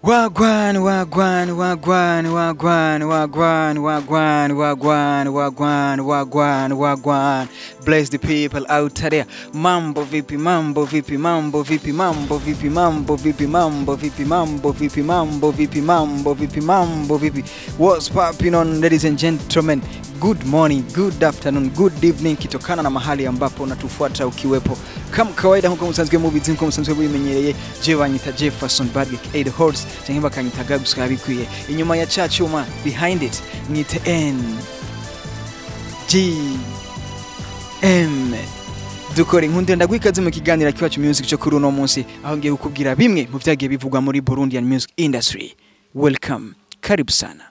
Wagwan, wagwan, wagwan, wagwan, wagwan, wagwan, wagwan, wagwan, wagwan, wagwan. Bless the people out there. Mambo vipi, mambo vipi, mambo vipi, mambo vipi, mambo vipi, mambo vipi, mambo vipi, mambo vipi, mambo vipi, mambo vipi. What's popping on, ladies and gentlemen? Good morning, good afternoon, good evening, kitokana na mahali ambapo unatufuata ukiwepo. Kama kawaida nkuko musanzwe mubizi, nkuko musanzwe mubimenyereye, je banyita Jefferson Badwick A the horse, canke bakanyita Gagus bikwiye. Inyuma ya ca cuma, behind it, mwite N G M. Dukore inkunde ndagwikaze mu kiganiro Akiwacu Music cyo kuri uno munsi, aho ngiye kukubwira bimwe mu vyagiye bivugwa muri Burundian music industry. Welcome, karibu sana.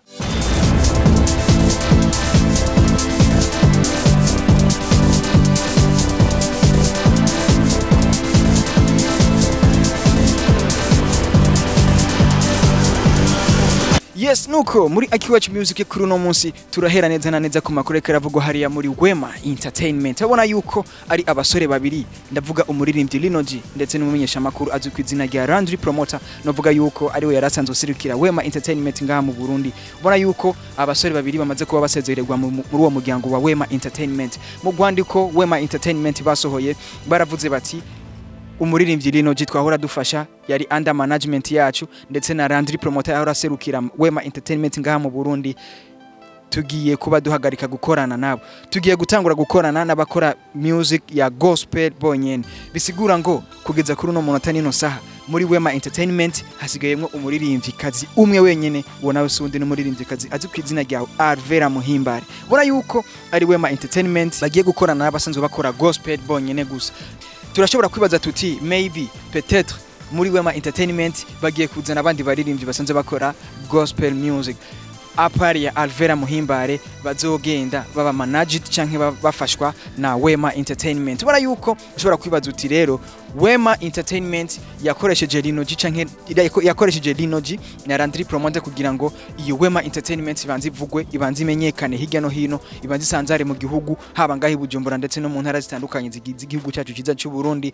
Yes, nuko muri Akiwacu Music kuri uno munsi turahera neza na neza ku makuru karavugwa hariya muri Wema Entertainment. Abona yuko ari abasore babiri, ndavuga umuririmbyi Lino G ndetse n'umumenyesha makuru azwi ku izina rya Landry Promoter, novuga yuko ari we yarasanzwe usirukira Wema Entertainment ngaha mu Burundi. Ubona yuko abasore babiri bamaze kuba basezererwa muri uwo muryango wa Wema Entertainment. Mu rwandiko Wema Entertainment basohoye baravuze bati umuririmbyi Lino G twahora dufasha yari under management yacu, ndetse na Landry Promoter yahora aserukira Wema Entertainment ngaha mu Burundi, tugiye kuba duhagarika gukorana nabo, tugiye gutangura gukorana n'abakora music ya gospel bonyene. Bisigura ngo kugeza kuri uno munota nino saha muri Wema Entertainment hasigayemwo umuririmvyikazi umwe wenyene, uwo nawe sundi n'umuririmvyikazi azwi ku izina rya Alvera Muhimbare. Ubona yuko ari Wema Entertainment bagiye gukorana n'abasanzwe bakora gospel bonyene gusa. Turashobora kwibaza tuti maybe peut-être muri Wema Entertainment bagiye kuzana abandi baririmbyi basanzwe bakora gospel music apari ya Alvera Muhimbare, bazogenda baba managed canke bafashwa na Wema Entertainment. Ubona yuko ushobora kwibaza uti rero Wema Entertainment yakoresheje Lino G canke yakoresheje Lino G na Landry Promoter kugira ngo iyo Wema Entertainment ibanze ivugwe, ibanze imenyekane hirya no hino, ibanze isanzare mu gihugu, haba ngaho i Bujumbura ndetse no mu ntara zitandukanye zigize igihugu cyacu cyiza cy'u Burundi,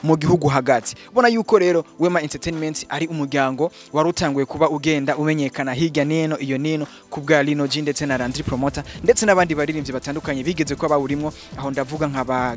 mu gihugu hagati. Ubona yuko rero Wema Entertainment ari umuryango wari utanguye kuba ugenda umenyekana hirya nino iyo nino ku bwa Lino G ndetse na Landry Promoter ndetse n'abandi baririmbyi batandukanye bigeze kuba bawurimwo, aho ndavuga nka ba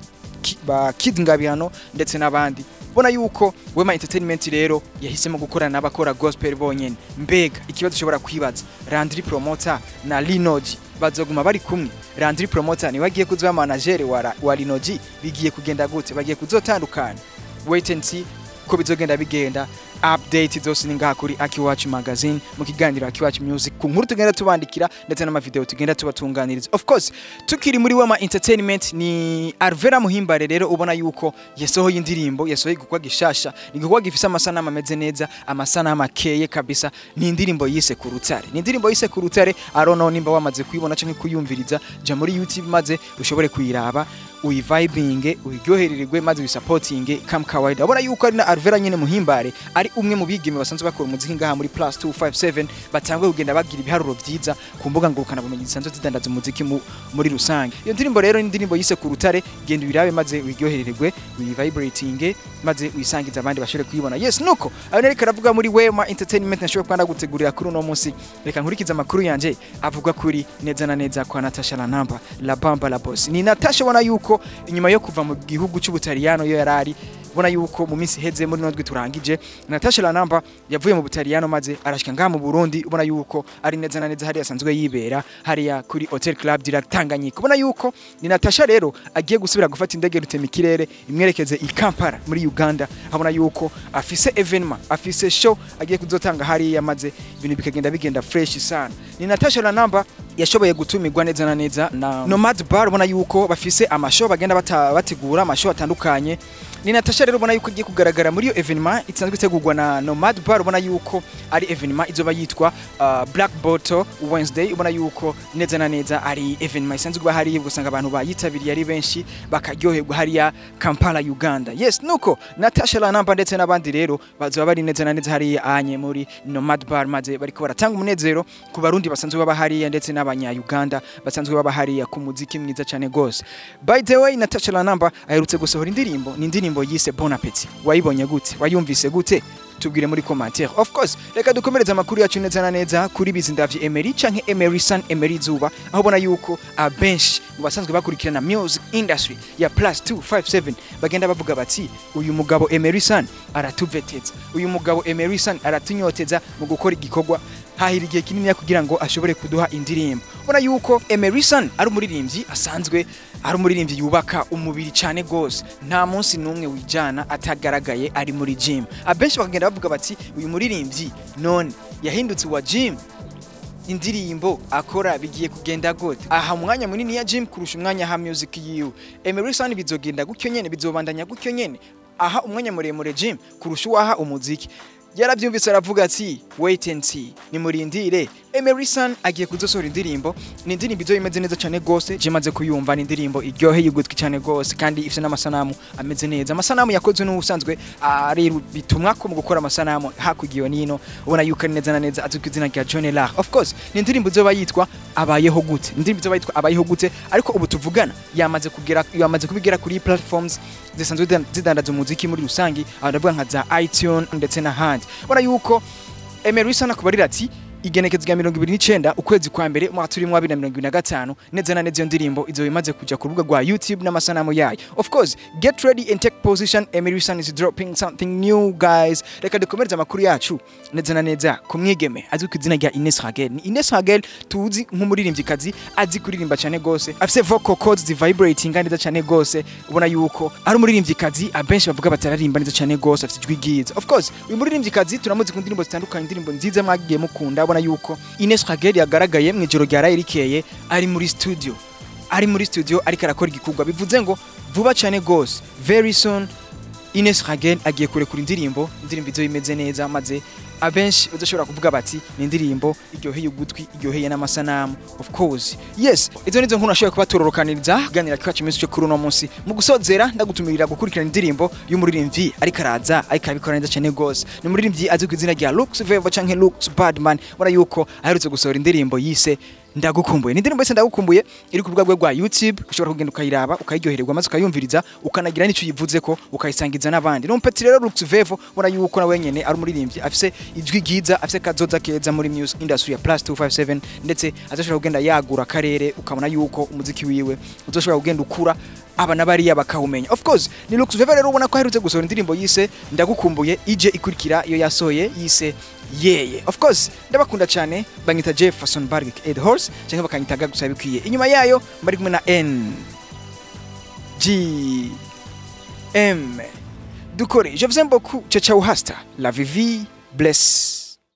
Kid Ngabihano ndetse n'abandi. Ubona yuko Wema Entertainment rero yahisemo gukorana n'abakora gospel bonyene. Mbega ikibazo ushobora kwibaza, Landry Promoter na Lino G bazoguma bari kumwe? Landry Promoter ni wagiye kuzoba manager wa Lino G, bigiye kugenda gute? Bagiye kuzotandukana? Wait and see ko bizogenda bigenda. Update zose ni ngaha kuri Akiwacu Magazine mu kiganiro Akiwacu Music, ku nkuru tugenda tubandikira ndetse n'amavideo tugenda tubatunganiriza. Of course tukiri muri Wema Entertainment ni Alvera Muhimbare rero ubona yuko yasohoye indirimbo, yasohoye igikorwa gishasha, ni igikorwa gifise amasanamu ameze neza, amasanamu akeye kabisa. Ni indirimbo yise ku rutare, ni indirimbo yise ku rutare. I don't know nimba wamaze kuyibona canke kuyumviriza, ja muri YouTube maze ushobore kuyiraba, uyivibinge, uyiryohererwe maze uyisapotinge kama kawaida. Ubona yuko ari na Alvera nyene Muhimbare ari umwe mu bigeme basanzwe bakora umuziki ngaha muri Plus 257, batanguye kugenda bagira ibiharuro vyiza ku mbuga ngurukana bumenyi zisanzwe zidandaza umuziki muri rusange. Iyo ndirimbo rero ni indirimbo yise ku rutare, genda uyirabe maze uyiryohererwe, uyivibratinge maze uyisangize abandi bashobore kuyibona. Yes, nuko ayo reka aravuga muri Wema Entertainment nashobora kwanda gutegurira kuri uno munsi. Reka nkurikize amakuru yanje avuga kuri neza na neza kwa Natasha Lanamba, la Bamba la Boss. Ni Natasha ubona yuko inyuma yo kuva mu gihugu cy'Ubutaliyano yo yarari, ubona yuko mu minsi iheze muri nodwi turangije, Natasha Lanamba yavuye mu Butaliyano maze arashika ngaha mu Burundi. Ubona yuko ari neza na neza hariya asanzwe yibera hariya kuri Hotel Club du Lac Tanganyika. Ubona yuko ni Natasha rero agiye gusubira gufata indege rutemikirere imwerekeze i Kampala muri Uganda. Abona yuko afise evenement, afise show agiye kuzotanga hariya maze ibintu bikagenda bigenda fresh sana. Ni Natasha Lanamba yashoboye gutumirwa neza na neza na Nomad Bar. Ubona yuko bafise amashow bagenda bategura amashow atandukanye. Ni Natasha rero ubona yuko igiye kugaragara muri iyo evenement isanzwe itegurwa na Nomad Bar. Ubona yuko ari evenement izoba yitwa Black Bottle Wednesday. Ubona yuko neza na neza ari evenement isanzwe iba hariya, ugasanga abantu bayitabiriye ari benshi bakaryoherwa hariya Kampala Uganda. Yes, nuko Natasha Lanamba ndetse n'abandi rero bazoba bari neza na neza hariya anye muri Nomad Bar maze bariko baratanga umunezero ku barundi basanzwe baba hariya ndetse n'abanya Uganda basanzwe baba hariya ku muziki mwiza cyane gose. By the way, Natasha Lanamba aherutse gusohora indirimbo, ni indirimbo yise Bon Appetit. Wayibonye gute? Wayumvise gute? Tubwire muri commentaire. Of course, reka dukomereze amakuru yacu neza na neza kuri Bizindavyi Emery canke Emery San, Emery Zuba, aho ubona yuko abenshi mu basanzwe bakurikirana music industry ya +257 bagenda bavuga bati: "Uyu mugabo Emery San aratuveteza, uyu mugabo Emery San aratunyoteza mu gukora igikorwa, hahira igihe kinini kugira ngo ashobore kuduha indirimbo." Ubona yuko Emery San ari umuririmbyi asanzwe ari umuririmbyi yubaka umubiri cyane gose, nta munsi n'umwe wijana atagaragaye ari muri gym. Abenshi bakagenda bavuga bati: "Uyu muririmbyi none yahindutse uwa gym, indirimbo akora bigiye kugenda gute? Aha umwanya munini ya gym kurusha umwanya ha music yiwe. Emery San bizogenda gutyo nyene, bizobandanya gutyo nyene, aha umwanya muremure gym kurusha uwaha umuziki?" Yarabyumvise, aravuga ati: "Wait and see, nimurindire." Emery San agiye kuzosohora indirimbo, ni indirimbo izo imeze neza cyane gose. Je maze kuyumva, ni indirimbo iryoheye ugutwi cyane gose, kandi ifite n'amasanamu ameze neza, amasanamu yakozwe n'ubusanzwe ari bitumwa ko mu gukora amasanamu hakurya iyo nino. Ubona yuko ari neza na neza azwi ku izina rya John Lar. Of course, ni indirimbo izoba yitwa Abayeho Gute, ni indirimbo izoba yitwa Abayeho Gute, ariko ubu tuvugana yamaze kugera, yamaze kubigera kuri platforms zisanzwe zidandaza umuziki muri rusangi, aho ndavuga nka za iTunes ndetse n'ahandi. Ubona yuko Emery San akubarira ati igenekezo rya 29 ukwezi kwa mbere umwaka turimo wa 2025, neza na neza iyo ndirimbo izoba imaze kuja ku rubuga rwa YouTube n'amasanamu yayo. Of course, get ready and take position, Emery San is dropping something new, guys. Reka dukomereze amakuru yacu neza na neza ku mwigeme azwi ku izina rya Ines Hagel. Ni Ines Hagel tuzi nk'umuririmbyikazi azi kuririmba cyane gose, afise vocal cords vibrating neza cyane gose. Ubona yuko ari umuririmbyikazi abenshi bavuga batararimba neza cyane gose, afite ijwi ryiza. Of course, uyu muririmbyikazi turamuzi ku ndirimbo zitandukanye, indirimbo nziza mwagiye mukunda. Ubona yuko Ines Hagel yagaragaye mu ijoro rya rikeye ari muri studio, ari muri studio ariko arakora igikorwa, bivuze ngo vuba cyane gose, very soon, Ines Hagel agiye kurekura indirimbo, indirimbo izo imeze neza, maze abenshi bazashobora kuvuga bati ni indirimbo iryoheye ugutwi, iryoheye n'amasanamu. Of course, yes, izo nizo nkuru nashoboye kuba turorokaniriza kuganira kwa iminsi cyo kuri uno munsi. Mu gusozera, ndagutumirira gukurikirana indirimbo y'umuririmbyi ariko araza, ariko arabikora neza cyane gose. Ni umuririmbyi azwi ku izina rya Lux Vevo canke Lux Badman. Ubona yuko aherutse gusohora indirimbo yise Ndagukumbuye. Ni indirimbo yise Ndagukumbuye, iri ku rubuga rwe rwa YouTube. Ushobora kugenda ukayiraba, ukayiryohererwa, maze ukayumviriza, ukanagira n'icyo uyivuze ko, ukayisangiza n'abandi. Ni umupeti rero Lux Vevo, ubona yuko nawe nyene ari umuririmbyi afise ijwi ryiza, afise kazoza keza muri music industry ya +257, ndetse azashobora kugenda yagura akarere, ukabona yuko umuziki wiwe uzoshobora kugenda ukura, aba na bariya bakawumenya. Of course, ni Lux Vevo rero, ubona ko aherutse gusohora indirimbo yise Ndagukumbuye, ije ikurikira iyo yasohoye yise Yeye. Of course, ndabakunda cyane. Banyita Jefferson Barrick Ed Horse cyangwa bakanyita gusa bikwiye. Inyuma yayo bari kumwe na N G M dukore. Je vous aime beaucoup. Ciao ciao, hasta la vivi, bless.